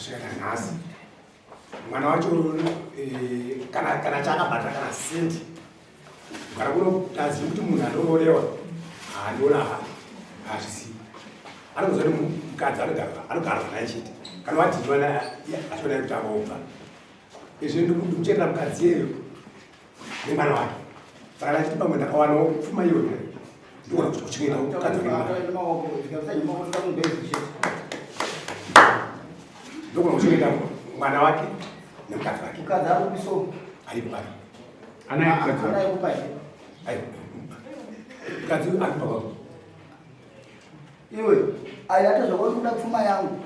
Kusvika nanhasi mwana wacho eh, kana kana chaakabata kana sendi kana kuno tazivi kuti munhu anororewa haandiona hazvisi anokuziva kuti mukadzi anogarwa naye chete kana wadhinywa achiona kuti akaobva izvi ndikuchengeta mukadzi iyeyo nemwana wake saka ndachiti pamwe ndakawanawo pfuma iyoyo ndikuona kuti kuchengeta mukadzi ndogona kuchengeta mwana wake nemukadzi wake. Mukadzi ari kupi so? Aripo pari. Anaye mukadzi wake. Anaye kupa here? Aiwa. Mukadzi ari kupa kwako. Iwe, ayi ate zvako kuda pfuma yangu.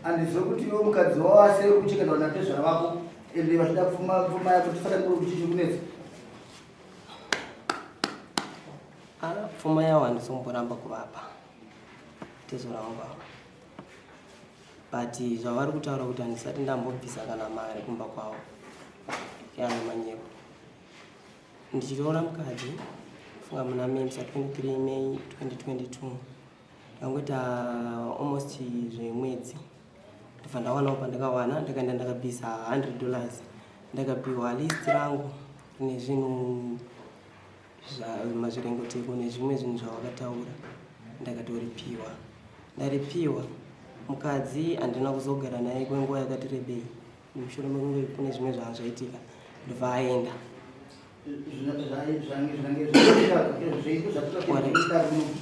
Andizive kuti iwe mukadzi wavo asiri kuchengetwa natezvara vako. Ende vachida pfuma pfuma yako tisaka ndiko kuchichi kunetsa. Ah, pfuma yawo handizomboramba kuvapa. Tezvara vangu ava. But zvavari kutaura kuti handisati ndambobvisa kana mari kumba kwavo yave manyepo. Ndichiroora mukadzi funga muna May musi 23 May 2022 ndangoita almost zvemwedzi ndobva ndawanawo pandakawana ndakaenda ndakabvisa 100 dollars ndakapiwa list rangu rine zvinhu mazvirengoteko nezvimwe zvinhu zvawakataura ndakatoripiwa ndaripiwa mukadzi handina kuzogara naye kwenguva yakati rebei mushure mekunge kune zvimwe zvaa zvaitika ndobva aenda.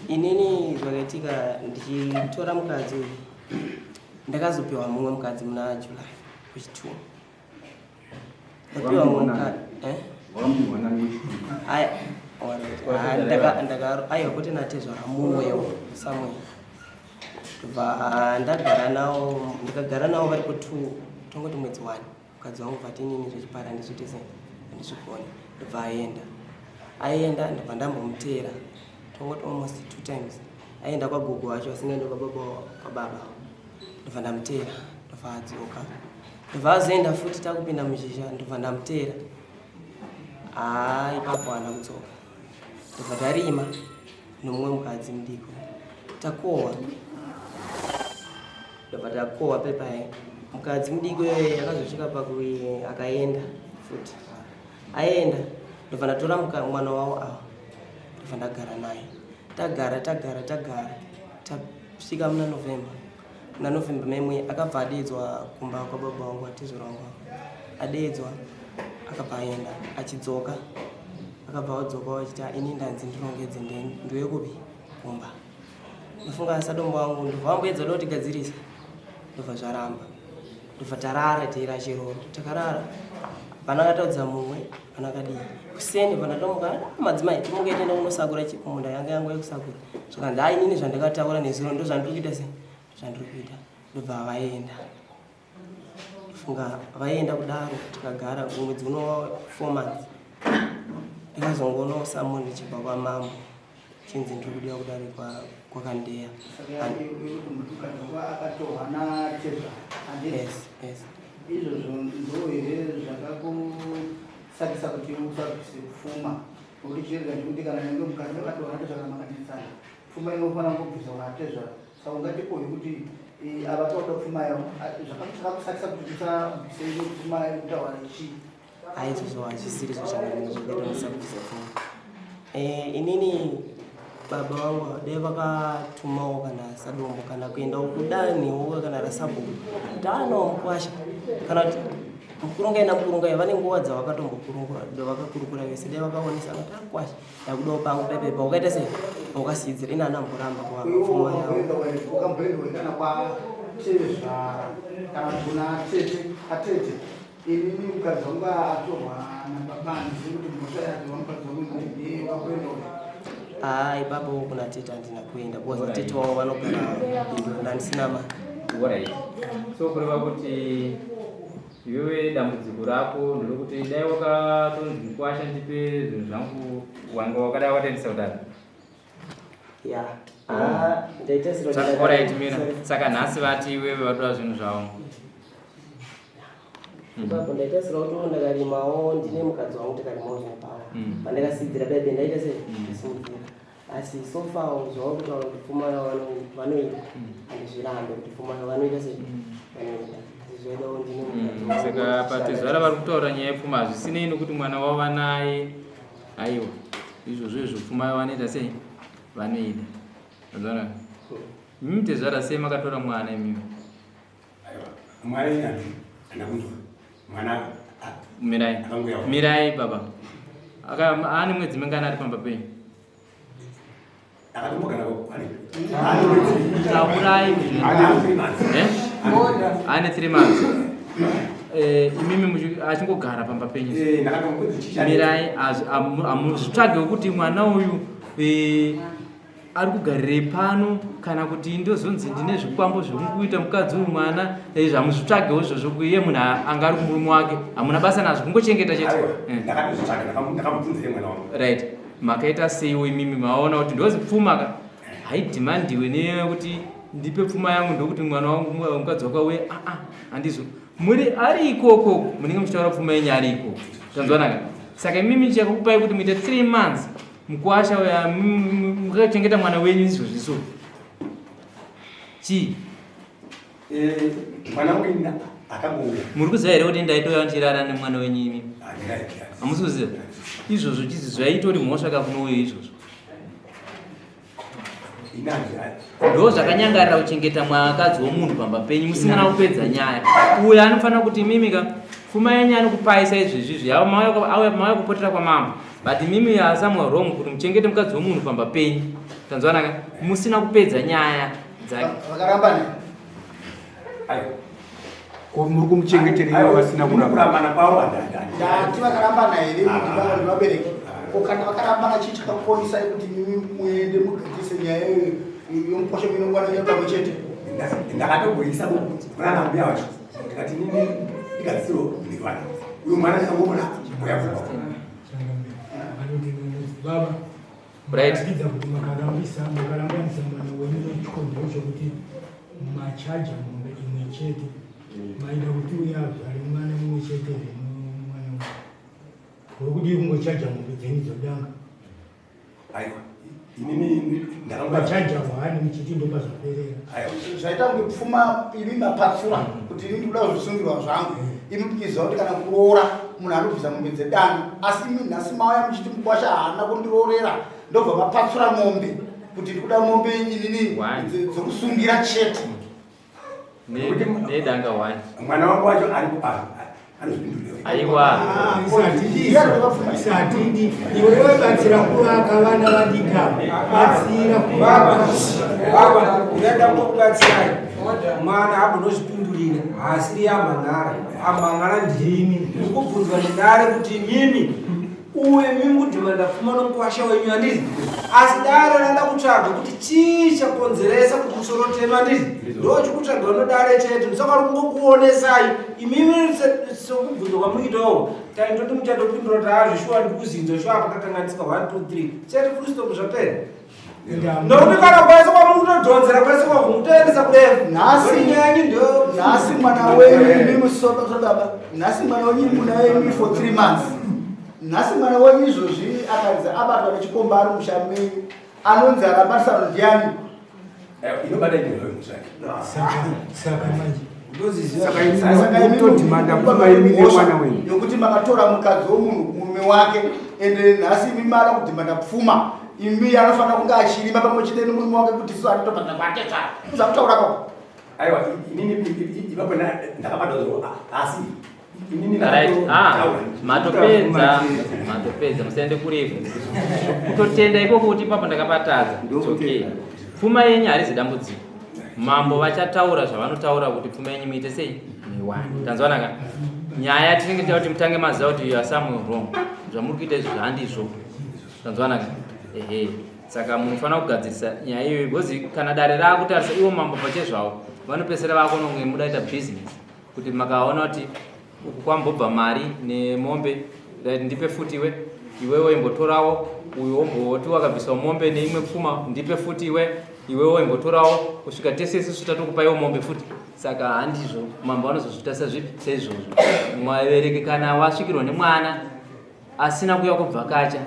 Inini zvakaitika ndichitora mukadzi uyu ndakazopiwa mumwe mukadzi muna July kuchituwo Ndapiwa mukadzi eh? Aya, alright. Ah, ndaka ndaka aiwa kwete natezvara mumwewo somewhere. Ndobva ndagara nawo ndikagara nawo vari ku two tongoti mwedzi one mukadzi wangu vati inini zvechipara handizviite sei handizvigoni ndobva aenda aenda ndobva ndambomuteera tongoti almost two times aenda kwagogo wacho asingaende kwababa kwababa ndobva ndamuteera ndobva adzoka ndobva azoenda futi takupinda muzhizha ndobva ndamuteera haa ipapo haana kudzoka ndobva tarima nomumwe mukadzi mudiko takohwa ndobva takohwa pepaye mukadzi mudiko iyoyo akazosvika paku akaenda futi aenda ndobva ndatora mwana wavo ava ndobva ndagara naye tagara tagara tagara tasvika muna november muna november memwe akabva adeedzwa kumba kwababa vangu atezvara vangu adeedzwa akabva aenda achidzoka akabva adzoka achiti ah, ini ndanzi ndirongedze ndiuye kupi kumba ndofunga sadombo wangu ndobva vamboedza kuda kutigadzirisa ndobva zvaramba ndobva tarara teira chiroro takarara hapana akataudza mumwe hapana akadii kuseni bva ndatomuka ah, madzimai timuke tiende kunosakura chikumunda yanga yangu yekusakura zvikanzi hai inini zvandakataura nezuro ndo zvandiri kuita se zvandiri kuita ndobva vaenda funga vaenda kudaro tikagara mwedzi uno four months ndikazongoona samoni ndichibva kwamambo chinzi ndiri kudiwa kudare kwakandeya izvozvo ndo here zvakakusakisa kuti usabvise pfuma nokuti chirega chekuti kana nyange mukadzi akatohwa natezvara makanetsana pfuma inofanira kungobvisa unatezvara saka ungati kohi kuti eh, ava toda pfuma yavo zvakakusakisa kuti usabvise pfuma yekutaura chii Aizvozvo hazvisiri zvo changamire zvakaita musabvisa pfuma. Eh, inini baba vangu dai vakatumawo kana sadombo kana kuendawo kudanhiwo kana rasabhuku taanawo mukwasha kana kuti mukurungai namukurungai vane nguva dzavakatombokurungura vakakurukura vese dai vakaonesana kuti akwasha ndakudawo pangu pepepa wakaita sei wakasiyidzira ini anamboramba kuvapa pfuma yavo ukamboenda kwatezvara kana kuna tete atete Inini mukadzi wangu atorwa nababa handizivi kuti mhosva yake wamukadzi wangu ndeye wakuenda uyu. Ah, ipapo kuna tete handina kuenda because tete wavo vanogara Bindura ndandisina ma. Alright. So kureva kuti iwewe dambudziko rako nderekuti dai wakatonzi mukwasha ndipe zvinhu zvangu wanga wakadai wakatendesa kudaro. Yeah. Ah, ndaita siro. Alright, Mira. Saka nhasi vati iwewe vatoda zvinhu zvavo. Ipapo ndaita siro kuti ndakarimawo ndine mukadzi wangu takarimawo zvine pawo. Pandakasidzira bebe ndaita sei? Ndisimudzira. Asi so far zvava kutaura kuti pfuma yavo vanoida. Handizvirambe kuti pfuma yavo vanoita sei? Vanoida. Asi Ndaidawo ndine mukadzi wangu. Saka patezvara vari kutaura nyaya yepfuma, hazvisinei nokuti mwana wavo naye. Aiwa, izvozvo izvo pfuma vanoita sei, vanoida. Azvana imimi tezvara, sei makatora mwana imimi? Aiwa, mwana inani ana kunzwa mwana. Mirai. Akangoyawo. Mirai baba. Ane mwedzi mingani ari pamba penyu? Akatombogara ane Taurai. Ane 3 months. Eh? Ane 3 months. Imimi achingogara pamba penyu? Eh, ndakatomubvunza chicha. Mirai, hamuzvitsvagewo kuti mwana uyu ari kugarirei pano, kana kuti ndozonzi ndine zvikwambo zvekungoita mukadzi uyu mwana? Hamuzvitsvagewo izvozvo? Iye munhu anga ari kumurume wake, hamuna basa nazvo, kungochengeta chete? Aiwa, ndakatozvitsvaga, ndakamubvunzire mwana wangu. Right, makaita seiwo imimi maona kuti ndozi pfuma ka haidhimandiwe nekuti ndipe pfuma yangu, ndokuti mwana wangu, mukadzi wako auye? Aa, handizvo. Muri ari ikoko munenge muchitaura pfuma yenyu ari ikoko, tanzwanaka. Saka imimi chakupai kuti muite 3 months mukuwasha uya mukachengeta mwana wenyu izvozviso chii? Mwana wangu ini akangouya. Muri kuziva here kuti ndaitouya ndichirara nemwana wenyu imi? Hamusi kuziva izvozvo? Chizi zvaitori mhosva kakunouyo izvozvo. Ndo zvakanyangarira kuchengeta mwakadzi womunhu pamba penyu musingana kupedza nyaya. Uyo anofanira kuti imimi ka pfuma yenyu anokupaisa izvezvizvi, mauya kupotera kwamambo, but imimi are somewhere wrong kuti muchengete mukadzi womunhu pamba penyu, tanzwanaka, musina kupedza nyaya dzake. Vakarambana. Ko muri kumuchengeterei vasina kuramba? Kurambana kwavo. Ndati vakarambana here kuti baba nevabereki? Ko kana vakarambana, chii chakakonisai kuti mimi muende mugadzise nyaya iyoyo yomukosha minongwana yenyu pamwe chete? Ndakatomboisa kunana mbuya wacho, ndikati nini ndigadzisiro mwana uyu, mwana changomona mbuya pfuma. Baba, Right. maratidza kuti makarambisa, makarambanisa mwana wenyu nechikonzero chokuti machaja mombe imwe chete. Maida kuti uye azvare mwana mumwe chete here mwana uyu? Uri kudii kungochaja mombe dzenyu dzodanga? Aiwa, inini ndakangwa Machaja hwani muchiti ndopazvaperera. Aiwa. Zvaita kunge pfuma imi mapatsura kuti ini ndikuda kuzvisungirwa zvangu, imi muchiziva kuti kana kuroora munhu anobvisa mombe dzedanga, asi imi nhasi mauya muchiti mukwasha haana kundiroorera, ndobva mapatsura mombe kuti ndikuda mombe inini One. dzokusungira chete. Nedanga one. Mwana wangu wacho ari anozvipindurira. Aiwa. Isatidi iwewe, batsira kuvaka vana vadika, batsira Baba, kuvaka. baba, ndinoda kukubatsirai. Mwana abonozvipindurira, haasiri amhan'ara. Amhan'ara ndimi muri kubvunzwa nedare kuti imimi uye mimi kudhimanda pfuma nomukwasha wenyu, handizi? Asi dare rada kutsvaga kuti chii chakonzeresa kuti musoro tema, handizi? Ndo chikutsvaga nodare chete. Musaka ri kungokuonesai imimi sokubvunzwa kwamuitawo, taindoti muchatopindura kuti azvishuwa, ndikuzinzwa shuwa, pakakanganisika 1 2 3 chete, full stop, zvapera. Nokuti kana kwese kwamukutodhonzera kwese kwamukutoendesa kurefu. Nhasi nyanyi ndo Nhasi mwana wenyu imi musodo baba, nhasi mwana wenyu muna imi for 3 months. Nhasi mwana wenyu izvozvi akanzi abatwa nechikomba ari musha menyu, anonzi arabatisano ndiani? Inobata inyoyo musvake. Saka manje Saka Saka imi imi mutodhimanda pfuma imi nemwana wenyu? Yokuti makatora mukadzi womunhu murume wake, ende nhasi imi mada kudhimanda pfuma, imi anofanira kunge achirima pamwe chete nemurume wake, kuti so anotobhadhara kwake zva zvakutaura kwako. Aiwa, inini ipapo ndakabata zvo, asi inini Right. Ah, matopedza, matopedza, musaende kurefu. Kutotenda ikoko kuti ipapo ndakapatadza. It's okay. Pfuma yenyu harizi dambudziko. Mambo vachataura zvavanotaura kuti pfuma yenyu muite sei? Miwani. Tanzwanaka? Nyaya tinenge tichida kuti mutange maziva kuti you are somewhere wrong. Zvamuri kuita izvi handizvo. Tanzwanaka? Ehe. Saka munofanira kugadzirisa nyaya iyoyo because kana dare raakutarisa ivo mambo pachezvavo vanopedzisira vakuona kunge muda kuita business, kuti makaona kuti uku kwambobva mari nemombe, right, ndipe futi iwe, iwewe imbotorawo, uyu womboti wakabviswa mombe neimwe pfuma, ndipe futi iwe, iwewe imbotorawo, kusvika tese isusu tatokupaiwo mombe futi. Saka handizvo, mambo vanozozvitarisa zvipi seizvozvo. Mwavereki, kana wasvikirwa nemwana asina kuuya kubvakacha,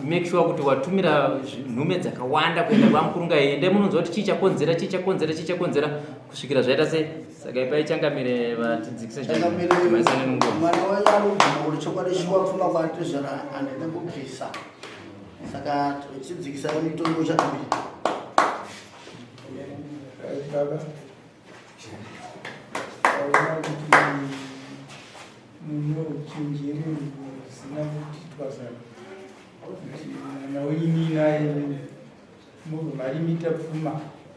make sure kuti watumira nhume dzakawanda kuenda kwamukurunga. Ende munonzwa kuti chii chakonzera, chii chakonzera, chii chakonzera, kusvikira zvaita se Saka ipai changamire vatidzikise Changamire, maisane nenguva. mwana wenyu ari kubvuma kuti chokwadi shuwa pfuma kwatezvara handina kubvisa saka chidzikisa mutongo changamire. Baba, aona kuti munochenjeri husina kuti twazana kuti mwana wenyu muinaye mubva marimita pfuma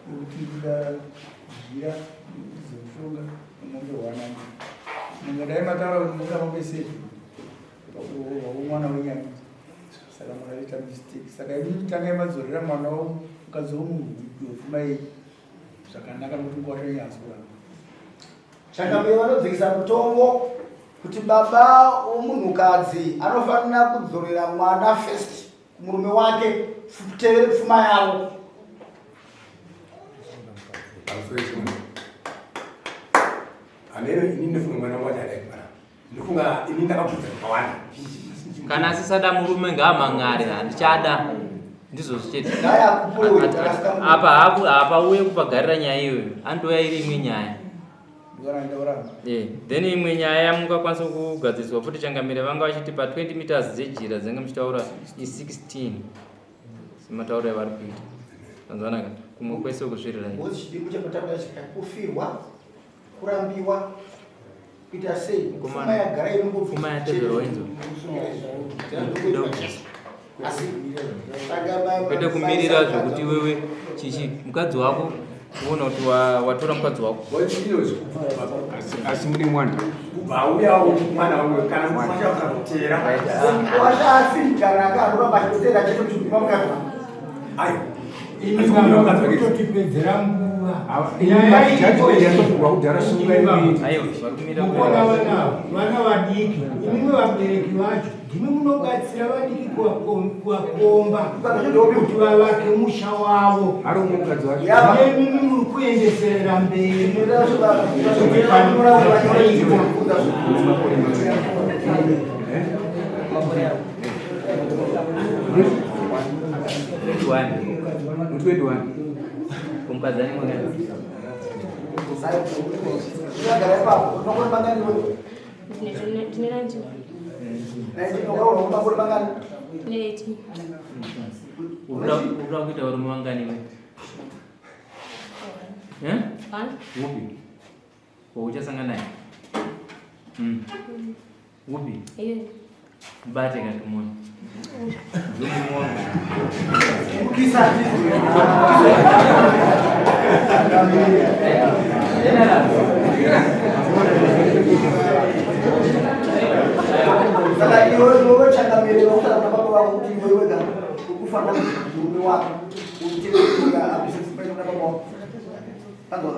yekuti kuda jira dzemushonga nemombe hwanani. Mungadai mataura kuti munoda mombe seven pakuroorwa kwemwana wenyu anonzi saka makaita mistake. Saka imi tangai madzorera mwana mukadzi womunhu wepfuma iyi zvakanaka nokuti nguva yacho. Changamire vanodzikisa mutongo kuti baba womunhukadzi anofanira kudzorera mwana first kumurume wake tevere pfuma yavo. Hameno ini ndinofunga mwana wangu achadai kubara. Ndinofunga ini ndakabvunza zvakawanda. Kana asisada murume ngaamhan'are, handichada. Ndizvozvo chete. Apa hapu hapauye kupagarira nyaya iyoyo, anotouya iri imwe nyaya. Then imwe nyaya yamungakwanisa kugadziriswa futi changamire vanga vachiti pa 20 meters dzejira dzinenge muchitaura i16 sematauro avari kuita. Anzwanaka kumwe kwese kuzvirira. Chidimbu chepatanga chikakufirwa kurambiwa kuita sei pfuma yagara Pfuma yatezverwa inzo. Kwete kumirira zvekuti wewe chichi mukadzi wako uona kuti watora mukadzi wako. Asi mune mwana. Kubva auyawo mwana wangu kana mukwasha ukatera. Mukwasha asi kana akaramba achitotera chete kuti kupima mukadzi wako. Ayo. Imi baba kutotipedzera nguva. Mukona vana vana vadiki, imimi vabereki vacho ndimi munobatsira vadiki kuvakomba kuti vavake musha wavo. Imimi muri kuendeserera mberi. Kumukadzi ane mwana. Ndine 19. Ndine 18. Ukuda kuita varume vangani iwe? Eh? One. Upi? Wauchasangana naye? Upi? Iye. Mubate kana tumuone. Ndomuona. Saka iwe iwe changamire wakutaura kuna baba vako kuti iwe wega ukufanira kuti murume wako utevere abvise pfuma kuna baba wako. Anzwa?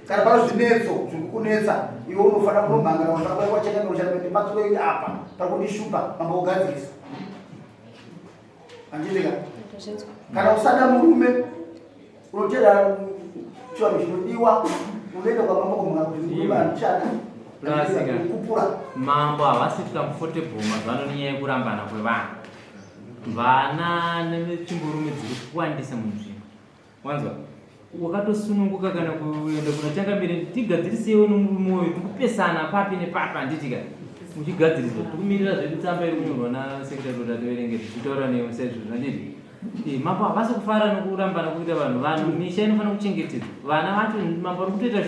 Kana pano zvinetso zviri kukunetsa iwe unofanira kunomhangara unofanira kuenda kwachangamire uchangamire ndibatsirei apa pari kundishupa mambo wogadzirisa. Handiti ka? Kana usada murume unotera chivanhu chinodiwa unoenda kwamambo kumhangara kuti murume handichada. Plus ka. Kupura. Mambo havasi comfortable mazuva ano nenyaya yekurambana kwevanhu. Vana nechimburume dziri kuwandisa munzvimbo. Wanzwa? Wakatosununguka kana kuenda kuna changamire tigadzirisewo nomurume uyu tikupesana papi nepapi handiti ka muchigadziriswa tikumirira zvedu tsamba iri kunyorwa nasekretary kuti ativerenge tichitaura newe saizvozvo handiti. Mambo havasi kufara nokurambana kuita vanhu. Vanhu misha inofanira kuchengetedzwa. Vana vacho mambo ari kutoita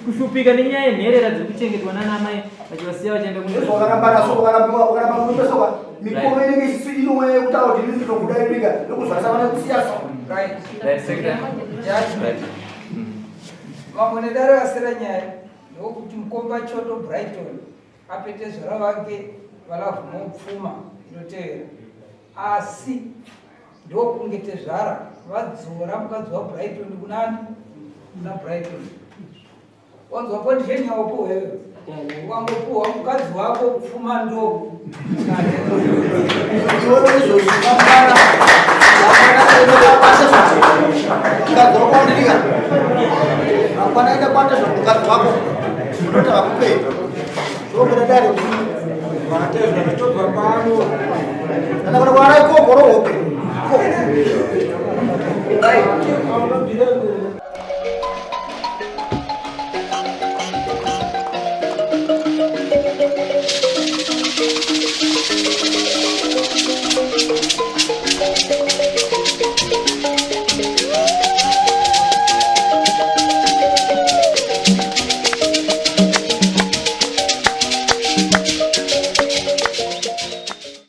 kushupika nenyaya yenherera dziri kuchengetwa nana amai vachivasiya vachienda Izvo wakarambana so wakarambiwa wakaramba murume so ka mikono inenge isi inouya yekutaura kuti ini ndinokuda inika nokuzvarisa vana kusiya so. Right. Right, secretary. Judgment. Right. Mambo nedare vasira nyaya ndokuti mukomba Choto Brighton apete zvara vake valavhumo pfuma inotevera asi ndokunge tezvara vadzora mukadzi waBrighton kunani kuna Brighton. Wanzwa condition yawopo wewe ukangopuhwa mukadzi wako pfuma ndo Iwewe izvozvi mangwana mukadzi wako wandidika mangwana enda kwatezva mukadzi wako unoti vakupei zvobuda dare Vatezvara tobva pano. kana kuti wara ikoko rohope.